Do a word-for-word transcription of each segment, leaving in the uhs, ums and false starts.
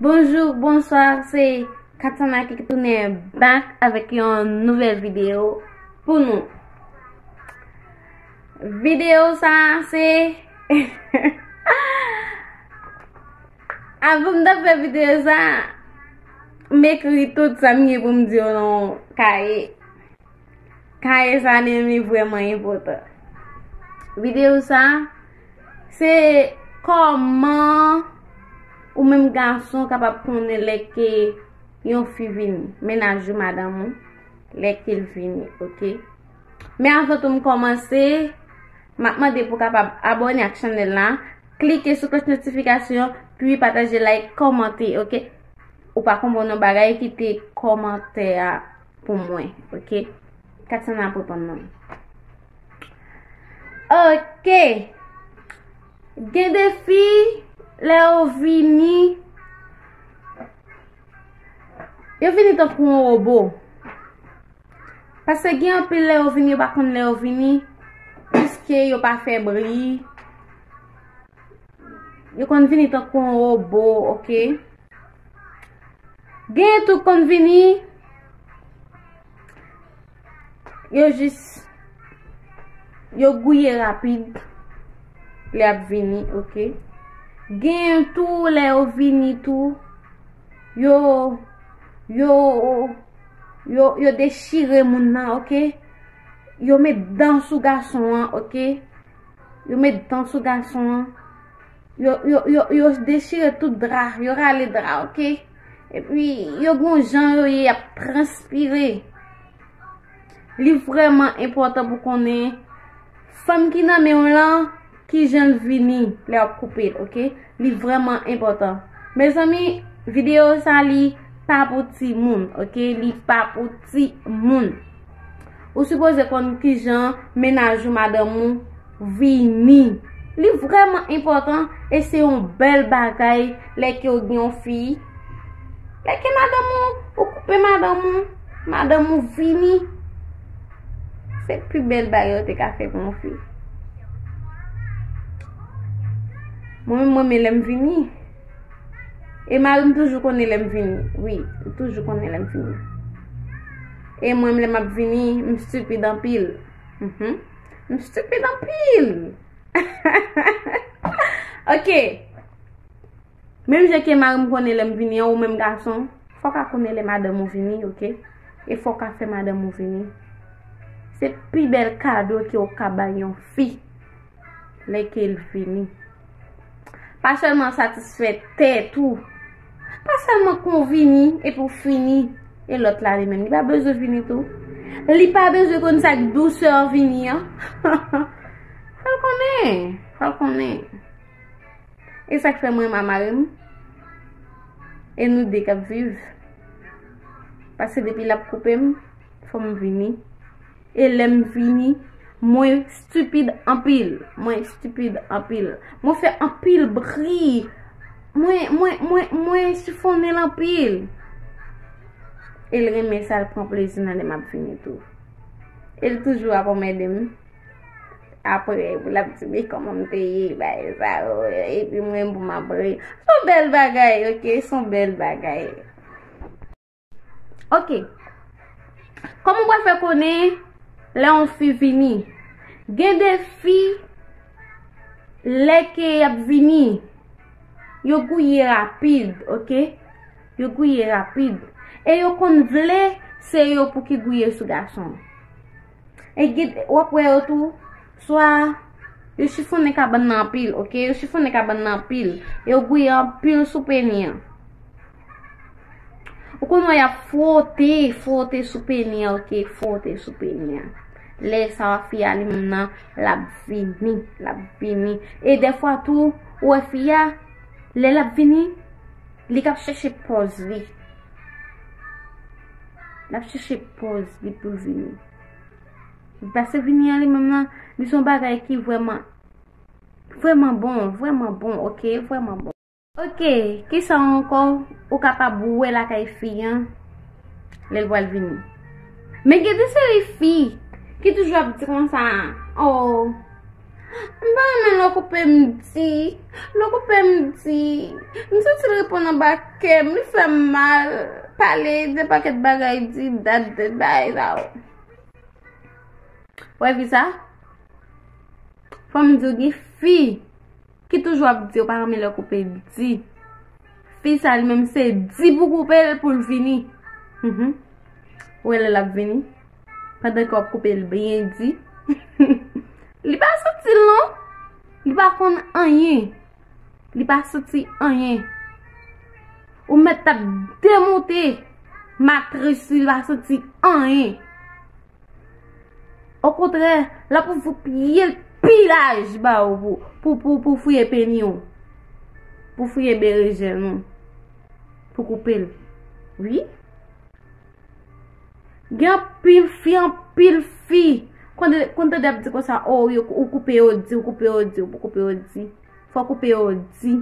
Bonjou, bonswa, se Katana ki tounen back avèk yon nouvèl videyo pou nou. Videyo sa a se avan m t ap fè videyo sa a, m ekri tout sa m gen pou m di yo nan yon kaye. Kaye sa li menm li vrèman enpòtan. Videyo sa se kòman ou menm gason kapab konnen lè ke yon fi vini, mennaj ou, madanm ou, lè ke l vini, oke? Men avan tou m kòmanse, m ap mande pou w kapab abòne ak chanèl la, klike sou klòch notifikasyon, pi pataje, like, kòmante, oke? Ou pa konprann yon bagay, kite kòmantè a pou mwen, oke? Katana pou reponn mwen. Oke. Gen de fi, lè yo vini, yo vini tankou yon wobo. Paske gen anpil lè yo vini, yo pa konn lè yo vini, piske yo pa fè bri. Yo konn vini tankou yon wobo, oke? Gen tou konn vini, yo jis, yo gouye rapid lè y ap vini, oke? Gen tou lè yo vini tou, yo, yo, yo, yo dechire moun nan, oke? Yo met dan sou gason an, oke? Yo met dan sou gason an. Yo, yo, yo, yo dechire tout dra, yo rale dra, oke? Epi, yo gon jan yo ye, y ap transpire. Li vrèman enpòtan pou konnen fanm ki nan men w lan, kijan l vini lè w ap koupe l, oke? Li vrèman enpòtan. Mezanmi, videyo sa li pa pou timoun, oke? Li pa pou timoun. Ou sipoze konn kijan mennaj ou, madanm ou vini. Li vrèman enpòtan e se yon bèl bagay lè ke w gen yon fi. Lè ke madanm ou, ou koupe madanm ou, madanm ou vini. Se pi bèl bagay ou te ka fè pou yon fi. Mwen menm, mwen renmen lè m vini. E mari m toujou konnen lè m vini. Wi, li toujou konnen lè m vini. E mwen, lè m ap vini, m stipid anpil. Mhm. M stipid anpil. Oke. Menm jan ke mari m konnen lè m vini an, ou menm gason, fò w ka konnen lè madanm ou vini, oke? E fò w ka fè madanm ou vini. Se pi bèl kado ke w ka bay yon fi lè ke l vini. Pa sèlman satisfè tèt ou. Pa sèlman kon vini epi w fini. E lòt la li menm, li pa bezwen vini tou. Li pa bezwen konn sa k dousè vini an. Fè l konnen. Fè l konnen. E sa k fè mwen renmen mari m. E nou de k ap viv. Paske depi l ap koupe m, fò m vini. E lè m vini, mwen stipid anpil. Mwen stipid anpil. Mwen fè anpil bri. Mwen, mwen, mwen, mwen sifonnen l anpil. E l renmen sa, l pran plezi nan lè m ap vini tou. E l toujou ap anmède m. Apre, l ap di, "Men kòman m te ye, bagay sa yo." Epi mwen, pou m ap ri. Se yon bèl bagay, oke? Se yon bèl bagay. Oke. Kòman w pral fè konnen lè yon fi vini? Gen de fi, lè ke y ap vini, yo gouye rapid, oke? Yo gouye rapid. E yo konn vle, se yo pou ki gouye sou gason. E gen, w ap wè yo tou, swa yo chifonnen kabann nan anpil, oke? Yo chifonnen kabann nan anpil. Yo gouye anpil sou peni an. Ou konn wè y ap fwote, fwote sou peni an, oke? Fwote sou peni an. Lè sa a, fi a li menm nan, l ap vini, l ap vini. E dèfwa tou, ou wè fi a, lè l ap vini, li k ap chèche pòz li. L ap chèche pòz li pou l vini. Paske vini an li menm nan, li se yon bagay ki vrèman, vrèman bon, vrèman bon, oke, vrèman bon. Oke, kisa ankò ou kapab wè lakay fi an lè l pral vini? Men gen de seri fi ki toujou ap di konsa, "Oh, M pa renmen lè w koupe m di. Lè w koupe m di. M santi l reponn anba kè m. Li fè m mal. Pale de pakèt bagay di dat de bagay sa yo. Wè fi sa? Fò m di w gen fi ki toujou ap di yo pa renmen lè w koupe di. Fi sa li menm se di pou koupe l pou l vini. Mhm. Ou wè lè l ap vini? Pandan ke w ap koupe l byen di. Li pa santi l non. Li pa konn anyen. Li pa santi anyen. Ou mèt t ap demonte matris li, li pa santi anyen. Okontrè, l ap ouvri pye l pi laj ba ou pou, pou, pou, pou fouye peni w. Pou fouye berejèn ou. Pou koupe l. Wi. Gen anpil fi, anpil fi. Konn, konn tande ap di konsa, oh, yo, ou koupe yo di, ou koupe yo di, ou koupe yo di. Fò koupe yo di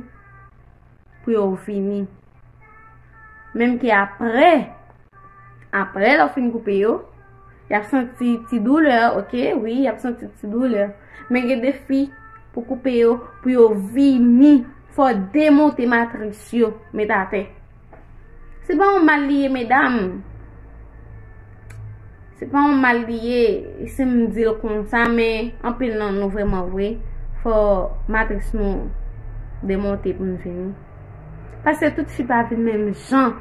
pou yo vini. Menm ke apre, apre lè w fin koupe yo, y ap santi ti doulè, oke, wi, y ap santi ti doulè. Men gen de fi pou koupe yo, pou yo vini, fò demonte matris yo, met atè. Se pa yon mal li ye, medam. Se pa yon mal li ye, si m di l konsa, men anpil nan nou vrèman vre, fò matris nou demonte pou n vini. Paske tout fi pa vin menm jan.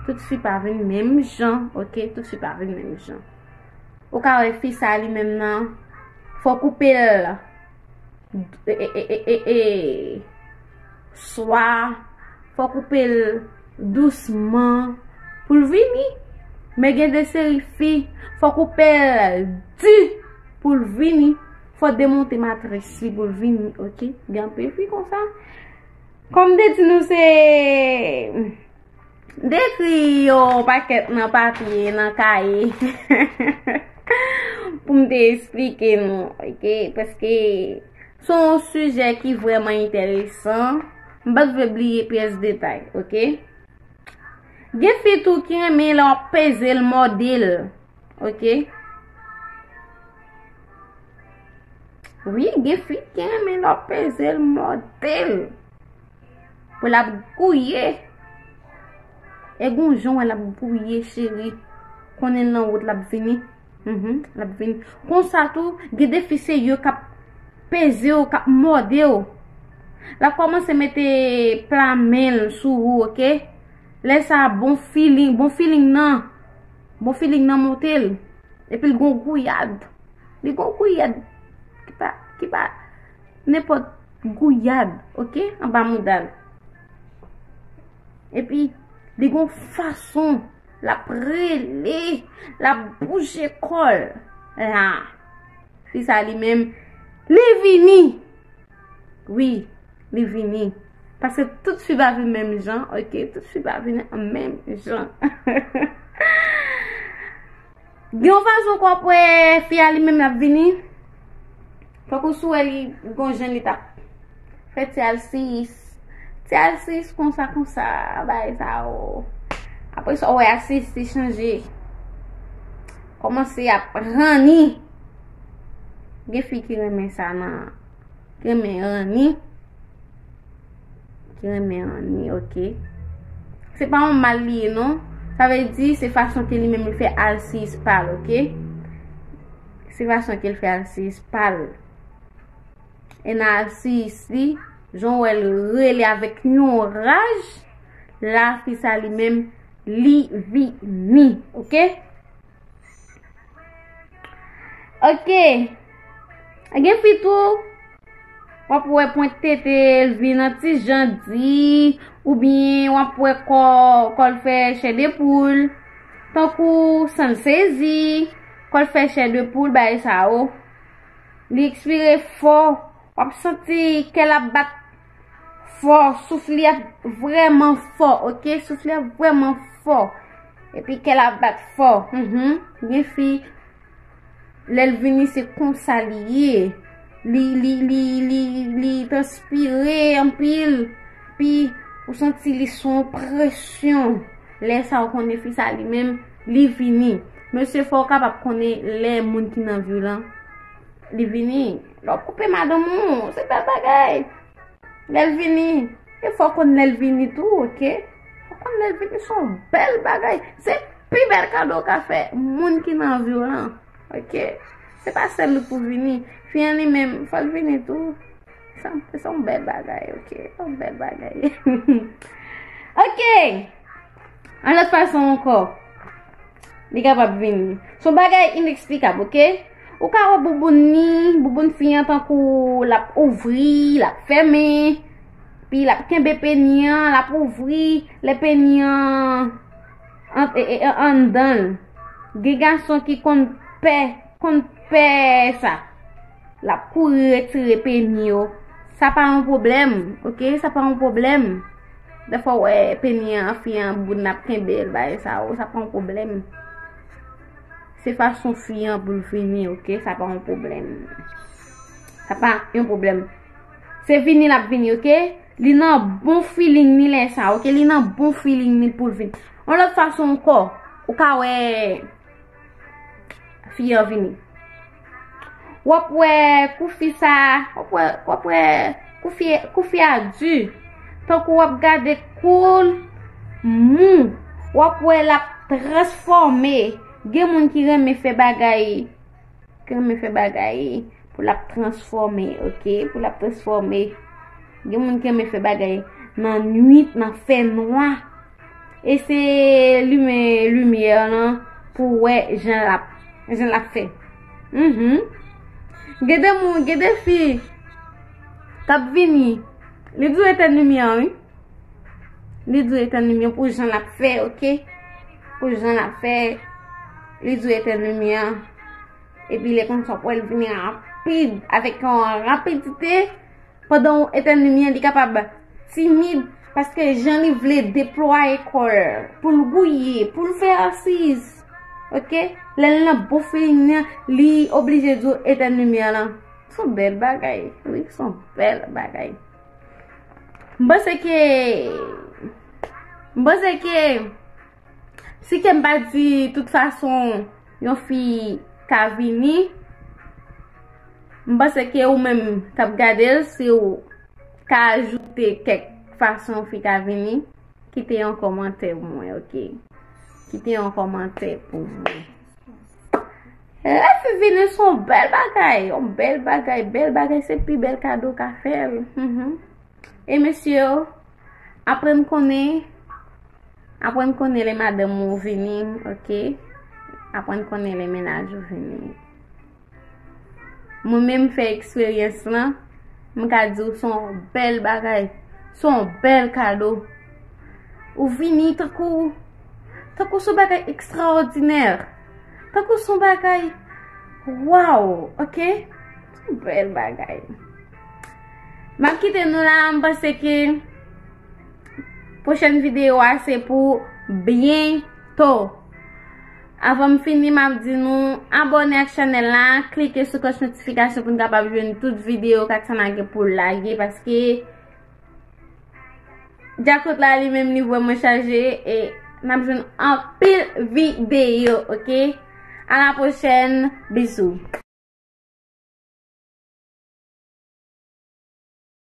Tout fi pa vin menm jan, oke? Tout fi pa vin menm jan. Ou ka wè fi sa li menm nan, fò koupe l. E, e, e, e, e, e. Swa, fò koupe l dousman pou l vini. Men gen de seri fi, fò koupe l di pou l vini. Fò demonte matris li pou l vini, oke? Gen anpil fi konsa. Kòm m te di nou se dekri yon pakèt nan papye, nan kaye. Pou m te esplike nou, oke? Paske se yon sijè ki vrèman enteresan. M pa t vle bliye pyès detay, oke? Gen fi tou ki renmen lè w ap peze l, mòde l, oke? Wi, gen fi ki renmen lè w ap peze l, mòde l. Pou l ap gouye. E gon jan wè l ap gouye, cheri. Konnen l nan wout l ap vini. Mhm, l ap vini. Konsa tou, gen de fi se yo k ap peze w, k ap mòde w. L ap kòmanse mete pla men l sou ou, oke? Lè sa a, bon feeling, bon feeling nan. Bon feeling nan monte l. Epi l gon gouyad. Li gon gouyad. Ki pa, ki pa nenpòt gouyad, oke? Anba mouda l. Epi, li gon fason. L ap rele. L ap bouje kò l. La. Fi sa li menm, li vini. Wi, li vini. Paske tout fi pa vin menm jan, oke? Tout fi pa vin menm jan. Gen yon fason k w ap wè fi a li menm l ap vini. Tankou si w wè li gon jan li t ap fè ti alsiyis. Ti alsiyis konsa, konsa, bagay sa yo. Apre sa, w wè alsiyis li chanje. Kòmanse ap ranni. Gen fi ki renmen sa nan, ki renmen ranni. Ki renmen ranni, oke. Se pa yon mal li ye, non. Sa vle di, se fason ke li menm li fè alsiyis pa l, oke. Se fason ke l fè alsiyis pa l. E nan alsiyis li, jan w wè l rele avèk yon raj, la fi sa li menm, li vini, oke? Oke. Gen fi tou, w ap wè pwent tete l vin an ti jan di, oubyen w ap wè kò, kò l fè chè de poul, tankou san l sezi, kò l fè chè de poul, bagay sa yo. Li ekspire fò. W ap santi kè l ap bat fò. Souf li ap vrèman fò, oke? Souf li ap vrèman fò. Epi kè l ap bat fò. Mhm. Gen fi, lè l vini, se konsa li ye. Li, li, li, li, li transpire anpil. Epi, ou santi li sou yon presyon. Lè sa, ou konnen fi sa li menm, li vini. Mesye, fò w kapab konnen lè moun ki nan vi w lan Li vini. Lè w koupe madanm ou, se bèl bagay. Lè l vini, e fò w konn lè l vini tou, oke? Fò w konn lè l vini, se yon bèl bagay. Se pi bèl kado w ka fè moun ki nan vi w lan, oke? Se pa sèl li pou vini. Fi an li menm, fò l vini tou. Se, se yon bèl bagay, oke? Se yon bèl bagay. Oke! Yon lòt fason ankò, li kapab vini. Se yon bagay ineksplikab, oke? Ou ka wè bouboun ni, bouboun fi an tankou l ap ouvri, l ap fèmen, pi l ap kenbe peni an, l ap ouvri, lè peni an an, e, e, an, anndan l. Gen gason ki konn pè, konn pè sa. L ap kouri retire peni yo. Sa pa yon pwoblèm, oke? Sa pa yon pwoblèm. Dèfwa w wè peni an, fi an, bouboun ap kenbe l, bagay sa yo, sa pa yon pwoblèm. Se fason fi an pou l vini, oke? Sa pa yon pwoblèm. Sa pa yon pwoblèm. Se vini l ap vini, oke? Li nan bon feeling ni lè sa, oke? Li nan bon feeling ni pou l vini. Yon lòt fason ankò, ou ka wè fi an vini. W ap wè kou fi sa, w ap wè, w ap wè kou fi, kou fi a di. Tankou w ap gade kou l mou. W ap wè l ap transfòme. Gen moun ki renmen fè bagay, ki renmen fè bagay pou l ap transfòme, oke? Pou l ap transfòme. Gen moun ki renmen fè bagay nan nwit, nan fènwa. E se limen limyè lan pou w wè jan l ap, jan l ap fè. Mhm. Gen de moun, gen de fi k ap vini. Li di w etèn limyè an, wi. Li di w etèn limyè pou jan l ap fè, oke? Pou jan l ap fè, li di w etèn limyè an. Epi lè konsa w ap wè l vini rapid, avèk yon rapidite. Pandan w etèn limyè, li kapab timid, paske jan li vle deplwaye kò l, pou l gouye, pou l fè asiz. Oke? Lè l nan bon feeling nan, li oblije di w etèn limyè lan. Se yon bèl bagay. Wi, se yon bèl bagay. M panse ke, m panse ke, si ke m pa di tout fason yon fi ka vini, m panse ke ou menm k ap gade l, si w ka ajoute kèk fason yon fi ka vini, kite yon kòmantè pou mwen, oke? Kite yon kòmantè pou mwen. Lè fi vini se yon bèl bagay, yon bèl bagay, bèl bagay, se pi bèl kado w ka fè l. Mhm. E mesye yo, aprann konnen, aprann konnen lè madanm ou vini, oke? Aprann konnen lè mennaj ou vini. Mwen menm fè eksperyans lan, m ka di w se yon bèl bagay, se yon bèl kado. Ou vini tankou, tankou se yon bagay ekstraòdinè, tankou se yon bagay, waw, oke? Se yon bèl bagay. M ap kite nou la, m panse ke pwochèn videyo a se pou byento. Avan m fini, m ap di nou abòne ak chanèl la, klike sou klòch notifikasyon pou n kapab jwenn tout videyo Kaksana gen pou lage, paske djakout la li menm li vrèman chaje e n ap jwenn anpil videyo, oke? A la pwochèn, bizou.